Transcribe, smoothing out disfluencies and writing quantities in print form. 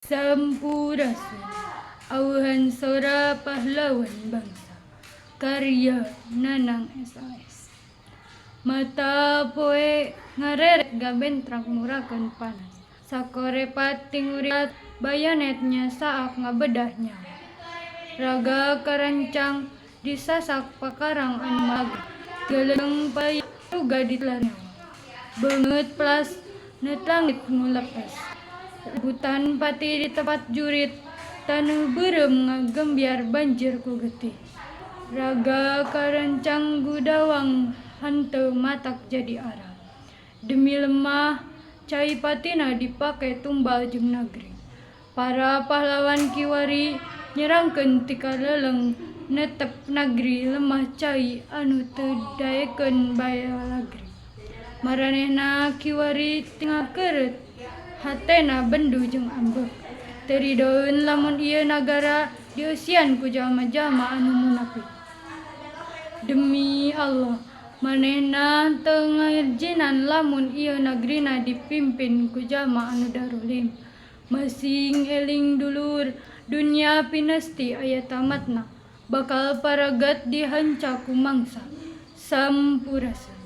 Sampurasun. Awuhan Sora Pahlawan Bangsa. Karya Nanang SAS. Mata poe ngareret gabentrak murakeun panas. Sakorepat tinguriat bayonet nyasaak ngabedah nyawa. Raga karancang disasak pakarang anu malagri. Geleung paya ruga ditelan nyawa. Beungeut plas neut langit ngulepes. Rebutan pati di tempat jurit, taneuh beureum ngagembyar banjir ku getih. Raga karancang gudawang henteu matak jadi aral. Demi lemah cai patina dipake tumbal jeung nagri. Para pahlawan kiwari nyerangkeun tika leleng netep nagri lemah cai anu teu daekeun balagri. Maranehna kiwari tingakeureut hatena bendu jeung ambek. Teu ridoeun lamun ieu nagara dieusian ku jalma-jalma anu munapik. Demi Allah, manehna teu ngajinan lamun ieu nagrina dipimpin ku jalma anu darolim. Masing eling dulur, dunya pinesti aya tamatna, bakal paragat dihanca ku mangsa. Sampurasun.